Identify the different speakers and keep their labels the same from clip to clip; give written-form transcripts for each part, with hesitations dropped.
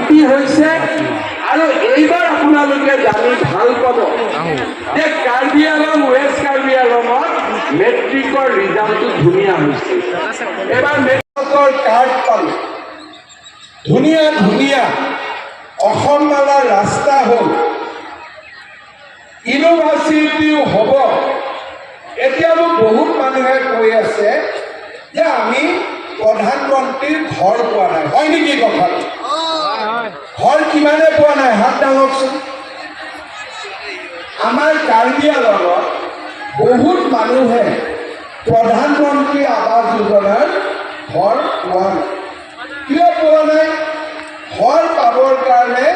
Speaker 1: P হৈছে। আৰু এইবাৰ আপোনালোকে জানি ভাল পাব যে কাৰ্বি আলং, ৱেষ্ট কাৰ্বি আলঙত মেট্ৰিকৰ ৰিজাল্টটো ধুনীয়া হৈছে এইবাৰ। মেট্ৰিকৰ কাৰ্ড পালোঁ, ধুনীয়া ধুনীয়া অসম মালাৰ ৰাস্তা হ'ল, ইউনিভাৰ্চিটিও হ'ব। এতিয়া মোক বহুত মানুহে কৈ আছে যে আমি প্ৰধানমন্ত্ৰীৰ ঘৰ পোৱা নাই। হয় নেকি কথাটো? ঘৰ কিমানে পোৱা নাই, হাত ডাঙকচোন। আমাৰ কাৰ্বি আলঙত বহুত মানুহে প্ৰধানমন্ত্ৰী আৱাস যোজনাৰ ঘৰ পোৱা নাই। কিয় পোৱা নাই? ঘৰ পাবৰ কাৰণে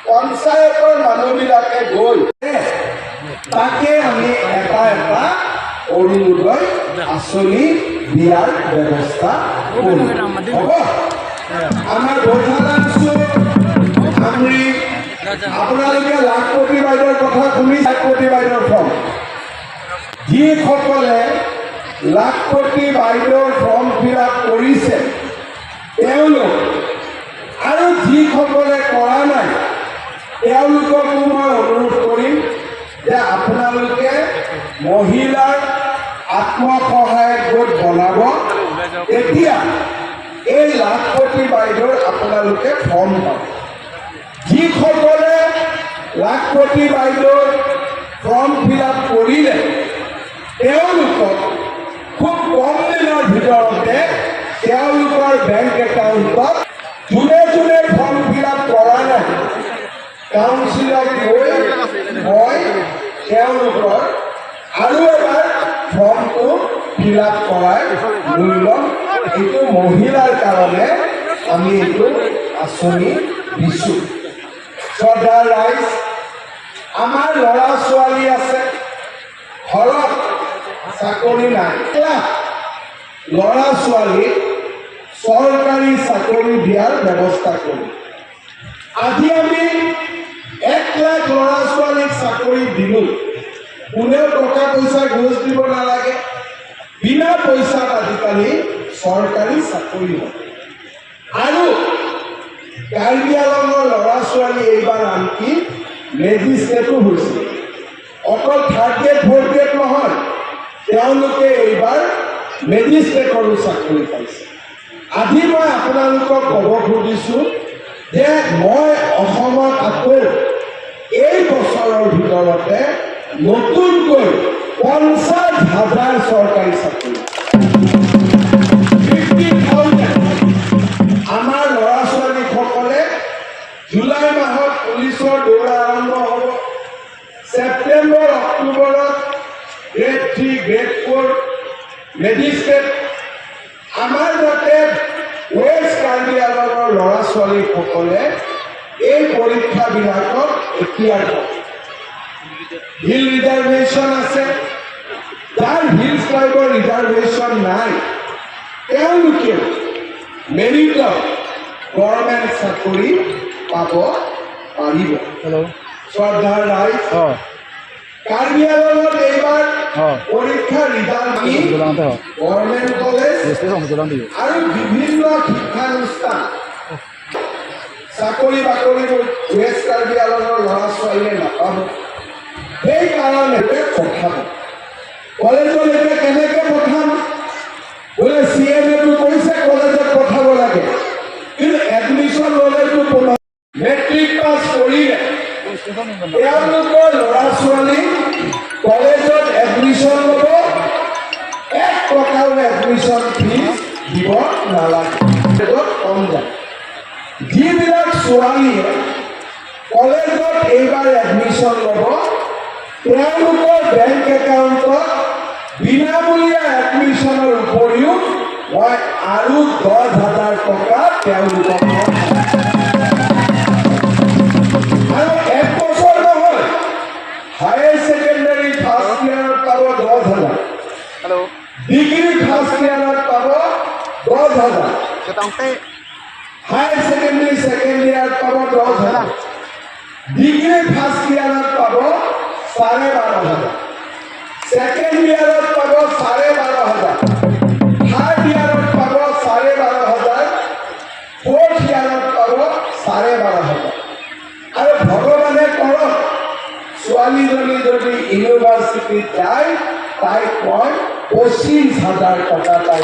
Speaker 1: পঞ্চায়তৰ মানুহবিলাকে গৈ তাকে আমি এটা এটা অৰুণোদয় আঁচনি দিয়াৰ ব্যৱস্থা কৰিম। হ'ব। আমাৰ বৈঠালাংছু, আমৰি, আপোনালোকে লাখপতি বাইদেউৰ কথা শুনি, লাখপতি বাইদেউৰ ফৰ্ম, যিসকলে লাখপতি বাইদেউৰ ফৰ্ম ফিল আপ কৰিছে তেওঁলোক আৰু যিসকলে কৰা নাই, তেওঁলোককো মই অনুৰোধ কৰিম যে আপোনালোকে মহিলাৰ আত্মসহায়ক গোট বনাব। তেতিয়া এই লাখপতি বাইদেউৰ আপোনালোকে ফৰ্ম পাব। যিসকলে লাখপতি বাইদেউৰ ফৰ্ম ফিল আপ কৰিলে, তেওঁলোকক খুব কম দিনৰ ভিতৰতে তেওঁলোকৰ বেংক একাউণ্টত, যোনে যোনে ফৰ্ম ফিল আপ কৰা নাই, কাউন্সিলত গৈ মই তেওঁলোকৰ আৰু এবাৰ ফৰ্মটো ফিল আপ কৰাই লৈ ল'ম। এইটো মহিলাৰ কাৰণে আমি এইটো আঁচনি দিছোঁ। শ্ৰদ্ধাৰ ৰাইজ, আমাৰ ল'ৰা ছোৱালী আছে, ঘৰত চাকৰি নাই। ল'ৰা ছোৱালীক চৰকাৰী চাকৰি দিয়াৰ ব্যৱস্থা কৰিম। আজি আমি 1 লাখ ল'ৰা ছোৱালীক চাকৰি দিলোঁ। কোনেও টকা পইচা ঘোচ দিব নালাগে। বিনা পইচাত আজিকালি চৰকাৰী চাকৰি হয়। আৰু কাৰ্বি আলঙৰ ল'ৰা ছোৱালী এইবাৰ আনকি মেজিষ্ট্ৰেটো হৈছে। অকল থাৰ্ড গ্ৰেড, ফ'ৰ্থ গ্ৰেড নহয়, তেওঁলোকে এইবাৰ মেজিষ্ট্ৰেটৰো চাকৰি পাইছে। আজি মই আপোনালোকক ক'ব খুজিছোঁ যে মই অসমত আকৌ এই বছৰৰ ভিতৰতে নতুনকৈ 50,000 চৰকাৰী চাকৰি, 50,000। আমাৰ ল'ৰা ছোৱালীসকলে জুলাই মাহত পুলিচৰ দৌৰা আৰম্ভ হ'ব। ছেপ্টেম্বৰ, অক্টোবৰত গ্ৰেড 3, গ্ৰেড 4, মেজিষ্ট্ৰেট। আমাৰ যাতে ৱেষ্ট কাৰ্বি আলঙৰ ল'ৰা ছোৱালীসকলে এই পৰীক্ষাবিলাকত এপিয়াৰ কৰে। হিল ৰিজাৰ্ভেশ্যন আছে, যাৰ হিলছ ট্ৰাইবৰ ৰিজাৰ্ভেশ্যন নাই, তেওঁলোকেও মেৰিটত গভৰ্ণমেণ্ট চাকৰি পাব পাৰিব।
Speaker 2: হেল্ল'।
Speaker 1: শ্ৰদ্ধাৰ ৰাইজ,
Speaker 2: অঁ।
Speaker 1: কাৰ্বি আলঙত এইবাৰ
Speaker 2: অঁ।
Speaker 1: পৰীক্ষাৰ ৰিজাল্ট আমি
Speaker 2: জলাওঁতে হয়।
Speaker 1: গভৰ্ণমেণ্ট কলেজ
Speaker 2: জলাওঁতে।
Speaker 1: আৰু বিভিন্ন শিক্ষানুষ্ঠান, চাকৰি বাকৰিবোৰ ৱেষ্ট কাৰ্বি আলঙৰ ল'ৰা ছোৱালীয়ে নাপাব। সেইকাৰণে পঠাব কলেজলৈকে। কেনেকে পঠাম বোলে? চি এম এটো কৈছে কলেজত পঠাব লাগে, কিন্তু এডমিশ্যন ল'লেতো পুনৰ মেট্ৰিক পাছ কৰিলে তেওঁলোকৰ ল'ৰা ছোৱালী কলেজত এডমিশ্যন ল'ব, 1 টকাও এডমিশ্যন ফিজ দিব নালাগে। কলেজত কম যায়। যিবিলাক ছোৱালীয়ে কলেজত এইবাৰ এডমিশ্যন ল'ব, তেওঁলোকৰ বেংক একাউণ্টত বিনামূলীয়া এডমিশ্যনৰ উপৰিও মই আৰু 10,000 টকা তেওঁলোকক পঠাম। আৰু এক বছৰ নহয়, হায়াৰ ছেকেণ্ডাৰী ফাৰ্ষ্ট ইয়াৰত পাব 10,000।
Speaker 2: হেল্ল'।
Speaker 1: ডিগ্ৰী ফাৰ্ষ্ট ইয়াৰত পাব 10,000। হায়াৰ ছেকেণ্ডাৰী ছেকেণ্ড ইয়াৰত পাব 10,000। ডিগ্ৰী ফাৰ্ষ্ট ইয়াৰত পাব 12,500। ছেকেণ্ড ইয়াৰত পাব 12,500। থাৰ্ড ইয়াৰত পাব 12,500। ফ'ৰ্থ ইয়াৰত পাব চাৰে ইউনিভাৰ্চিটিত যায়, তাই কয় 25,000 টকা তাই।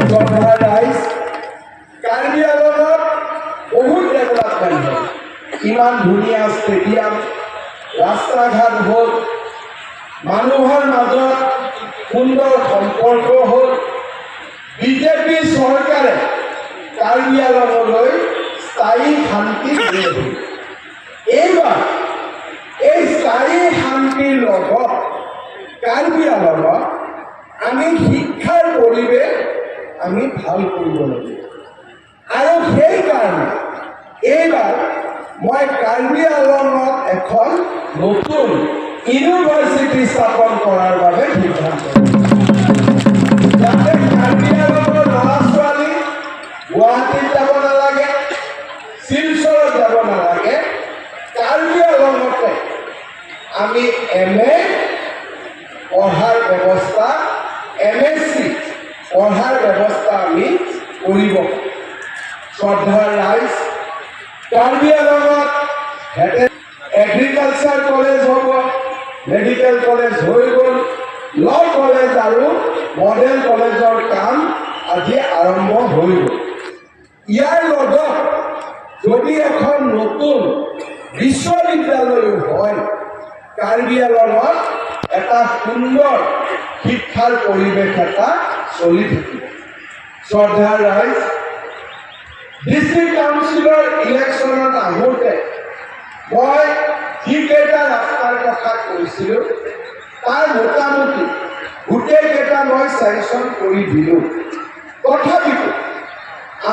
Speaker 1: শ্ৰদ্ধাৰ ৰাইজ, কাৰ্বি আংলঙত বহুত ডেভেলপমেণ্ট হ'ল। ইমান ধুনীয়া ষ্টেডিয়াম, ৰাস্তা ঘাট হ'ল, মানুহৰ মাজত সুন্দৰ সম্পৰ্ক হ'ল। বিজেপি চৰকাৰে কাৰ্বি আংলঙলৈ স্থায়ী শান্তি লৈ আহিল। এইবাৰ এই স্থায়ী শান্তিৰ লগত কাৰ্বি আংলঙত আমি শিক্ষাৰ পৰিৱেশ আমি ভাল কৰিব লাগিব আৰু সেইকাৰণে এইবাৰ মই কাৰ্বি আংলঙত এখন নতুন ইউনিভাৰ্চিটি স্থাপন কৰাৰ বাবে সিদ্ধান্ত লৈছোঁ, যাতে কাৰ্বি আংলঙৰ ল'ৰা ছোৱালী গুৱাহাটীত যাব নালাগে, শিলচৰত যাব নালাগে, কাৰ্বি আংলঙতে আমি এম এ পঢ়াৰ ব্যৱস্থা, এম এছ চি পঢ়াৰ ব্যৱস্থা আমি কৰিব পাৰোঁ। শ্ৰদ্ধাৰ ৰাইজ, কাৰ্বি আংলঙত এগ্ৰিকালচাৰ কলেজ হ'ব, মেডিকেল কলেজ হৈ গ'ল, ল কলেজ আৰু মডেল কলেজৰ কাম আজি আৰম্ভ হৈ গ'ল। ইয়াৰ লগত যদি এখন নতুন বিশ্ববিদ্যালয়ো হয়, কাৰ্বি আংলঙত এটা সুন্দৰ শিক্ষাৰ পৰিৱেশ এটা চলি থাকিব। শ্ৰদ্ধাৰ ৰাইজ, ডিষ্ট্ৰিক্ট কাউন্সিলৰ ইলেকশ্যনত আহোঁতে মই যিকেইটা ৰাস্তাৰ কথা কৈছিলোঁ, তাৰ মোটামুটি গোটেইকেইটা মই চেংচন কৰি দিলোঁ। তথাপিতো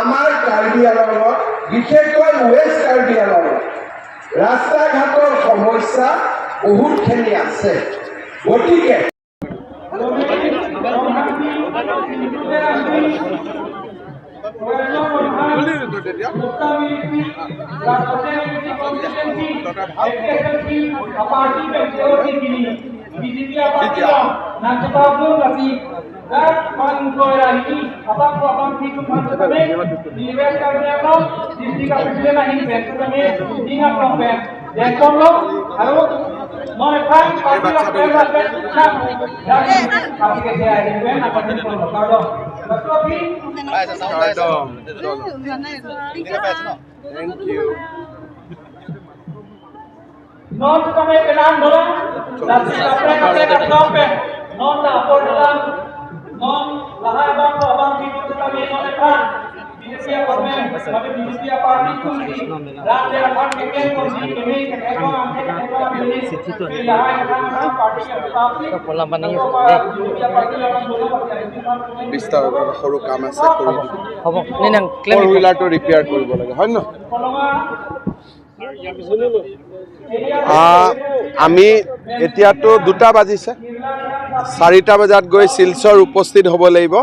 Speaker 1: আমাৰ কাৰ্বি আংলঙত, বিশেষকৈ ৱেষ্ট কাৰ্বি আংলঙত ৰাস্তা ঘাটৰ সমস্যা বহুতখিনি আছে। গতিকে
Speaker 2: Thank you.
Speaker 3: Non kami penang dolang, non lapor dalam, non lahai bang ko abang tidur kami non epan. BJP government, kami BJP party রাত এখন কেকেন করছি কেমে এখন আমি এখন lahai এখন পার্টি
Speaker 2: বিস্তাৰ সৰু কাম আছে, কৰি দিম।
Speaker 4: হ'ব নে?
Speaker 2: ফ'ৰ হুইলাৰটো ৰিপেয়াৰ কৰিব লাগে, হয় ন? আমি এতিয়াতো 2টা বাজিছে, 4টা বজাত গৈ শিলচৰ উপস্থিত হ'ব লাগিব।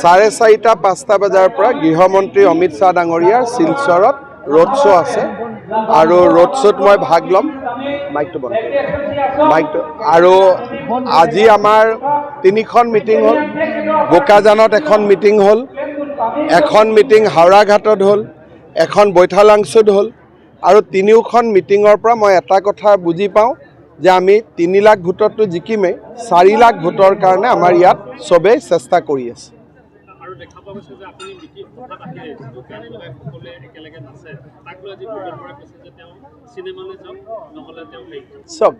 Speaker 2: 4:30, 5টা বজাৰ পৰা গৃহমন্ত্ৰী অমিত শ্বাহ ডাঙৰীয়াৰ শিলচৰত ৰোড শ্ব' আছে আৰু ৰোড শ্ব'ত মই ভাগ ল'ম। মাইকটো বন্ধ কৰি দিয়ক। মাইকটো। আৰু আজি আমাৰ তিনিখন মিটিং হ'ল। বোকাজানত এখন মিটিং হ'ল, এখন মিটিং হাওৰাঘাটত হ'ল, এখন বৈঠালাংছুত হ'ল। আৰু তিনিওখন মিটিঙৰ পৰা মই এটা কথা বুজি পাওঁ যে আমি 3 লাখ ভোটততো জিকিমেই, 4 লাখ ভোটৰ কাৰণে আমাৰ ইয়াত চবেই চেষ্টা কৰি আছে।
Speaker 5: আৰু দেখা পোৱা গৈছে যে আপুনি মিটিং সভাত আহিলে যিটো গান লগাই সকলোৱে একেলগে নাচে, তাক লৈ আজি ভূপেন বৰাই কৈছে যে তেওঁ চিনেমালৈ যাওক, নহ'লে তেওঁ হেৰি
Speaker 2: চাওক,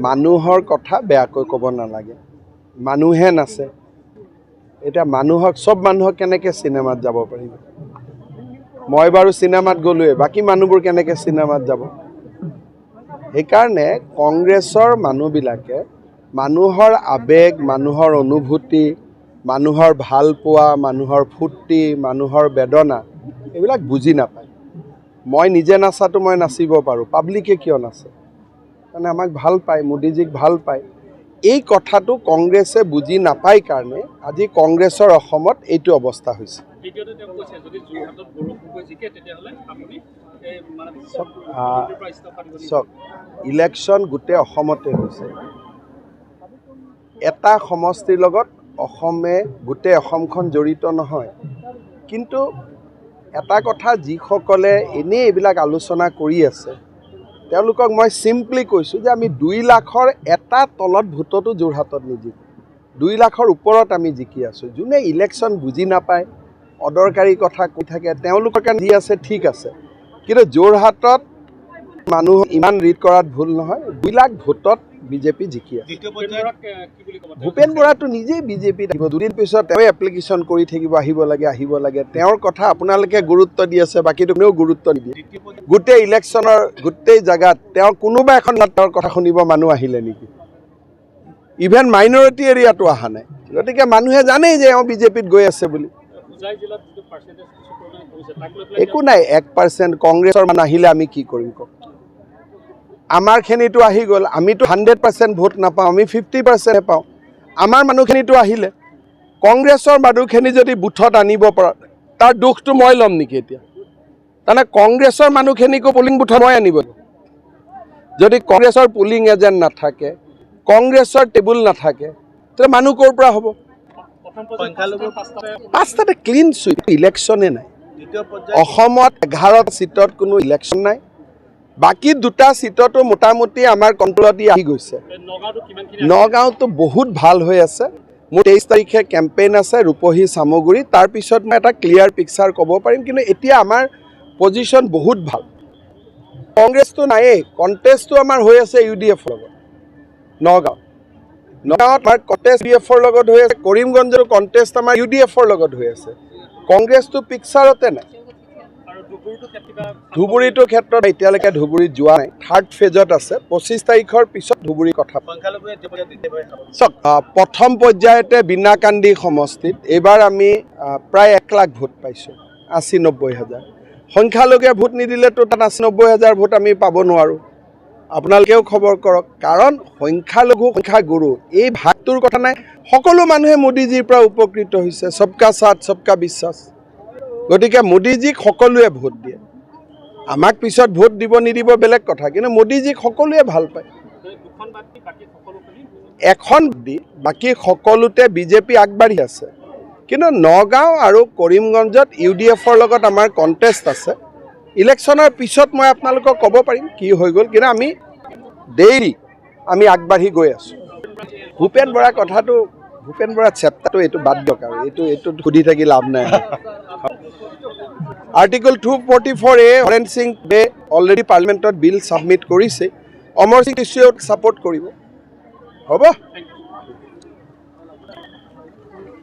Speaker 2: মানুহৰ কথা বেয়াকৈ ক'ব নালাগে। মানুহে নাচে। এতিয়া মানুহক, চব মানুহক কেনেকৈ চিনেমাত যাব পাৰিব? মই বাৰু চিনেমাত গ'লোৱে, বাকী মানুহবোৰ কেনেকৈ চিনেমাত যাব? সেইকাৰণে কংগ্ৰেছৰ মানুহবিলাকে মানুহৰ আৱেগ, মানুহৰ অনুভূতি, মানুহৰ ভালপোৱা, মানুহৰ ফূৰ্তি, মানুহৰ বেদনা, এইবিলাক বুজি নাপায়। মই নিজে নাচাটো মই নাচিব পাৰোঁ, পাব্লিকে কিয় নাচে? কাৰণে আমাক ভাল পায়, মোদীজীক ভাল পায়। এই কথাটো কংগ্ৰেছে বুজি নাপায় কাৰণে আজি কংগ্ৰেছৰ অসমত এইটো অৱস্থা হৈছে।
Speaker 5: দ্বিতীয়তে তেওঁ কৈছে যদি যোৰহাটত গৌৰৱ গগৈ জিকে, তেতিয়াহ'লে আপুনি এই মানে
Speaker 2: চাওক,
Speaker 5: মুখ্যমন্ত্ৰীৰ পৰা ইস্তফা দিব নেকি?
Speaker 2: চাওক, ইলেকশ্যন গোটেই অসমতে হৈছে। এটা সমষ্টিৰ লগত অসমে গোটেই অসমখন জড়িত নহয়। কিন্তু এটা কথা, যিসকলে এনেই এইবিলাক আলোচনা কৰি আছে, তেওঁলোকক মই চিম্পলি কৈছোঁ যে আমি 2 লাখৰ এটা তলত ভোটতো যোৰহাটত নিজিকোঁ, 2 লাখৰ ওপৰত আমি জিকি আছোঁ। যোনে ইলেকশ্যন বুজি নাপায়, অদৰকাৰী কথা কৈ থাকে, তেওঁলোকৰ কাৰণে যি আছে ঠিক আছে। কিন্তু যোৰহাটত মানুহ ইমান ৰিড কৰাত ভুল নহয়। 2 লাখ ভোটত বিজেপি জিকি আছে।
Speaker 5: ভূপেন বৰাক কি বুলি ক'ব?
Speaker 2: ভূপেন বৰাটো নিজেই বিজেপিত আহিব। দুদিন পিছত তেওঁ এপ্লিকেশ্যন কৰি থাকিব, আহিব লাগে, আহিব লাগে। তেওঁৰ কথা আপোনালোকে গুৰুত্ব দি আছে, বাকীটো কোনেও গুৰুত্ব নিদিয়ে। গোটেই ইলেকশ্যনৰ গোটেই জেগাত তেওঁ কোনোবা এখন তেওঁৰ কথা শুনিব মানুহ আহিলে নেকি? ইভেন মাইনৰিটি এৰিয়াটো অহা নাই। গতিকে মানুহে জানেই যে এওঁ বিজেপিত গৈ আছে বুলি।
Speaker 5: হোজাই জিলাত যিটো পাৰ্চেণ্টেজ কিছু পৰিমাণে কমিছে, তাক লৈ পেলাই?
Speaker 2: একো নাই। 1% কংগ্ৰেছৰ মানুহ আহিলে আমি কি কৰিম কওক? আমাৰখিনিতো আহি গ'ল। আমিতো 100% ভোট নাপাওঁ, আমি 50%হে পাওঁ। আমাৰ মানুহখিনিতো আহিলে। কংগ্ৰেছৰ মানুহখিনি যদি বুথত আনিব পৰা, তাৰ দুখটো মই ল'ম নেকি এতিয়া? তাৰমানে কংগ্ৰেছৰ মানুহখিনিকো পলিং বুথত মই আনিব লাগিব। যদি কংগ্ৰেছৰ পুলিং এজেণ্ট নাথাকে, কংগ্ৰেছৰ টেবুল নাথাকে, তেতিয়া মানুহ ক'ৰ পৰা হ'ব?
Speaker 5: প্ৰথম পৰ্যায়ত পাঁচটাতে
Speaker 2: পাঁচটাতে ক্লিন চুইপ, ইলেকশ্যনে নাই। অসমত 11 চিটত কোনো ইলেকশ্যন নাই। বাকী দুটা চিটতো মোটামুটি আমাৰ কণ্ট্ৰলত দি আহি গৈছে।
Speaker 5: নগাঁৱতো কিমানখিনি?
Speaker 2: নগাঁৱতো বহুত ভাল হৈ আছে। মোৰ 23 তাৰিখে কেম্পেইন আছে ৰূপহী চামগুৰি। তাৰপিছত মই এটা ক্লিয়াৰ পিকচাৰ ক'ব পাৰিম। কিন্তু এতিয়া আমাৰ পজিশ্যন বহুত ভাল। কংগ্ৰেছটো নায়েই, কণ্টেষ্টটো আমাৰ হৈ আছে ইউ ডি এফৰ লগত নগাঁৱত। নগাঁৱত আমাৰ কণ্টেষ্ট ইউ ডি এফৰ লগত হৈ আছে। কৰিমগঞ্জৰ কণ্টেষ্ট আমাৰ ইউ ডি এফৰ লগত হৈ আছে। কংগ্ৰেছটো পিকচাৰতে নাই।
Speaker 5: আৰু ধুবুৰীটো কিবা?
Speaker 2: ধুবুৰীটোৰ ক্ষেত্ৰত এতিয়ালৈকে ধুবুৰীত যোৱা নাই, থাৰ্ড ফেজত আছে। 25 তাৰিখৰ পিছত ধুবুৰীৰ কথা। চাওক, প্ৰথম পৰ্যায়তে বিনাকান্দি সমষ্টিত এইবাৰ আমি প্ৰায় 1 লাখ ভোট পাইছোঁ, 80-90 হাজাৰ। সংখ্যালঘুৱে ভোট নিদিলেতো তাত 80-90 হাজাৰ ভোট আমি পাব নোৱাৰোঁ। আপোনালোকেও খবৰ কৰক। কাৰণ সংখ্যালঘু সংখ্যাগুৰু এই ভাগটোৰ কথা নাই। সকলো মানুহে মোদীজীৰ পৰা উপকৃত হৈছে। সবকা সাথ, সবকা বিশ্বাস। গতিকে মোদীজীক সকলোৱে ভোট দিয়ে। আমাক পিছত ভোট দিব নিদিব বেলেগ কথা, কিন্তু মোদীজীক সকলোৱে ভাল পায়।
Speaker 5: দুখন বাদ দি বাকী সকলোখিনি
Speaker 2: এখন দি বাকী সকলোতে বিজেপি আগবাঢ়ি আছে। কিন্তু নগাঁও আৰু কৰিমগঞ্জত ইউ ডি এফৰ লগত আমাৰ কণ্টেষ্ট আছে। ইলেকশ্যনৰ পিছত মই আপোনালোকক ক'ব পাৰিম কি হৈ গ'ল। কিন্তু আমি ডেইলি আমি আগবাঢ়ি গৈ আছোঁ। ভূপেন বৰাৰ কথাটো, ভূপেন বৰাৰ চেপ্টাৰটো এইটো বাদ দিয়ক আৰু এইটো সুধি থাকি লাভ নাই। আৰ্টিকল 244A, Haren Singh বে অলৰেডি পাৰ্লিমেণ্টত বিল ছাবমিট কৰিছে। অমৰ সিং টিছুৱেও ছাপৰ্ট কৰিব। হ'ব।